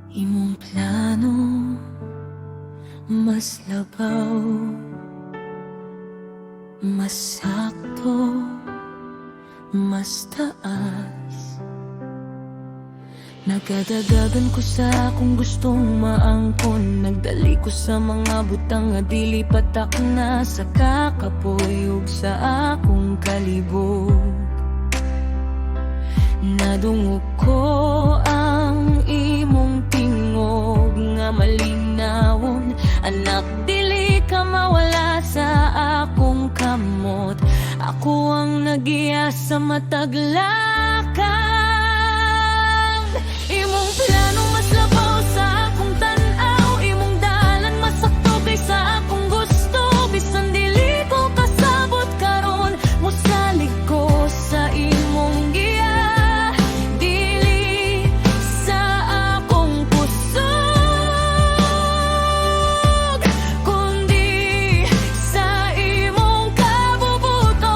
Imong plano mas labaw, mas sakto, mas taas. Nagadagagan ko sa akong gustong maangkon. Nagdali ko sa mga butang nga dili patak na sa kakapoy ug sa akong kalibog. Nadungog ko ang imong tingog nga malinawon. Anak, dili ka mawala sa akong kamot. Ako ang nagiya sa matag lakang. Imong plano mas labaw sa akong tan-aw. Imong dalan mas sakto kaysa akong gusto. Bisan dili ko kasabot karon, musalig ko sa imong giya, dili sa akong kusog, kundi sa imong kabubuton.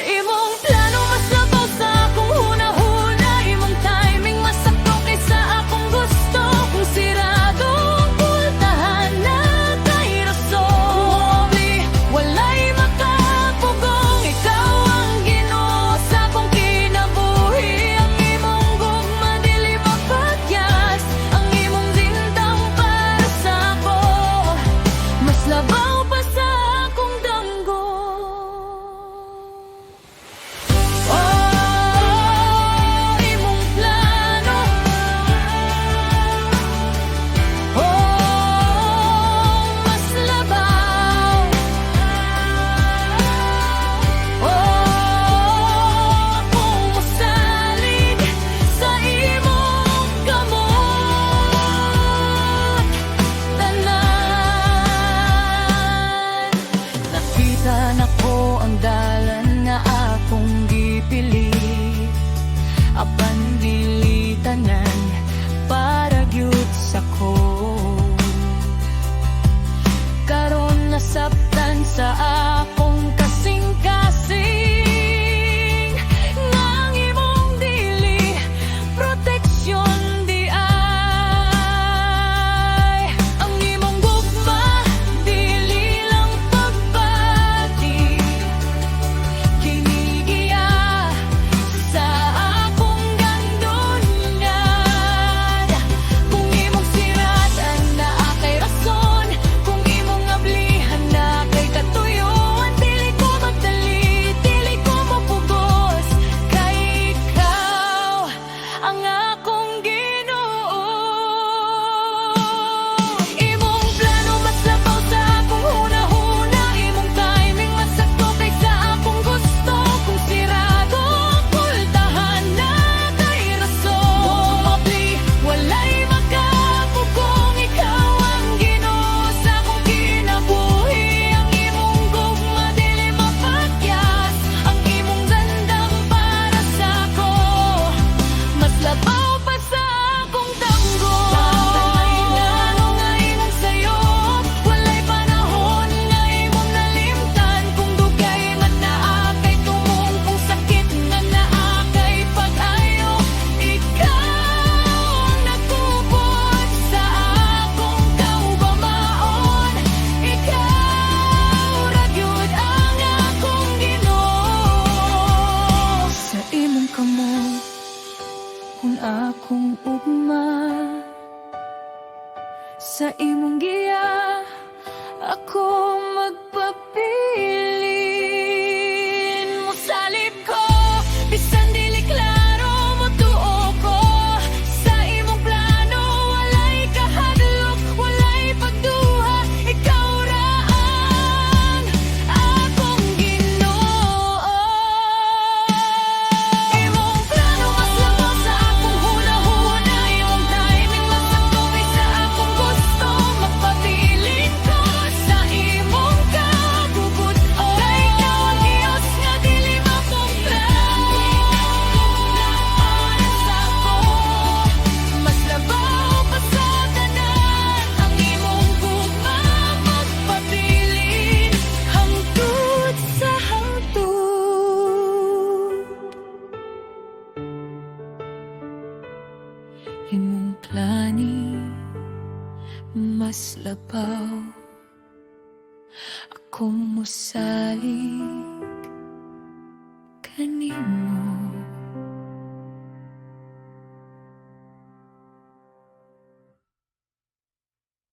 Imong plano mas labaw sa akong huna-huna. Imong timing mas sakto kaysa akong gusto. Kung sirado ang pultahan, naa kay rason. Kung walay makapugong. Ikaw ang Ginoo sa akong kinabuhi. Ang imong gugma dili mapatyas. Ang imong bintang para sa ako mas labaw pa sa akong damgo. Oh, imong plano, oh, mas labaw. Oh, ako mosalig sa imong kamot tanan. Nakita nako ang dalan nga akong gipili, apan dili tanan para gyud sa ko. Karon nasabtan sa akong kasing-kasing nga ang imong dili proteksyon diay. Ang imong gugma dili lang pagbati, kini giya sa akong gandungan. Kung imong siratan, naa kay rason. Kung imong ablihan, naa kay katuyuan. Dili ko magdali, dili ko mapugos, kay ikaw ang akong Ginoo. Imong plano mas labaw sa akong huna-huna. Imong timing mas sakto kaysa akong gusto. Kung sirado ang pultahan, naa kay rason. Mabli, walay makapugong. Ikaw ang Ginoo sa akong kinabuhi. Ang imong gugma dili mapatyas. Ang imong gandam para sa ako mas labaw pa sa akong damgo. Walay plano nga imong sayop. Walay panahon nga imong nalimtan. Kung dugay man, naa kay tumong. Kung sakit nga, naa kay pag-ayo. Ikaw ang nagkupot sa akong kaugamaon. Ikaw ra gyud ang akong Ginoo. Sa imong kamot kung akong ugma, sa imong giya ako magpabilin. Mosalig ko bisan dili klaro, motuo ko sa imong plano. Walay kahadlok, walay pagduha. Ikaw ra ang akong Ginoo. Imong plano mas labaw sa akong huna-huna. Imong timing mas sakto kaysa akong gusto. Magpabilin ko sa imong kabubuton. Maklani, mas labaw. Ako mosalig kanimo.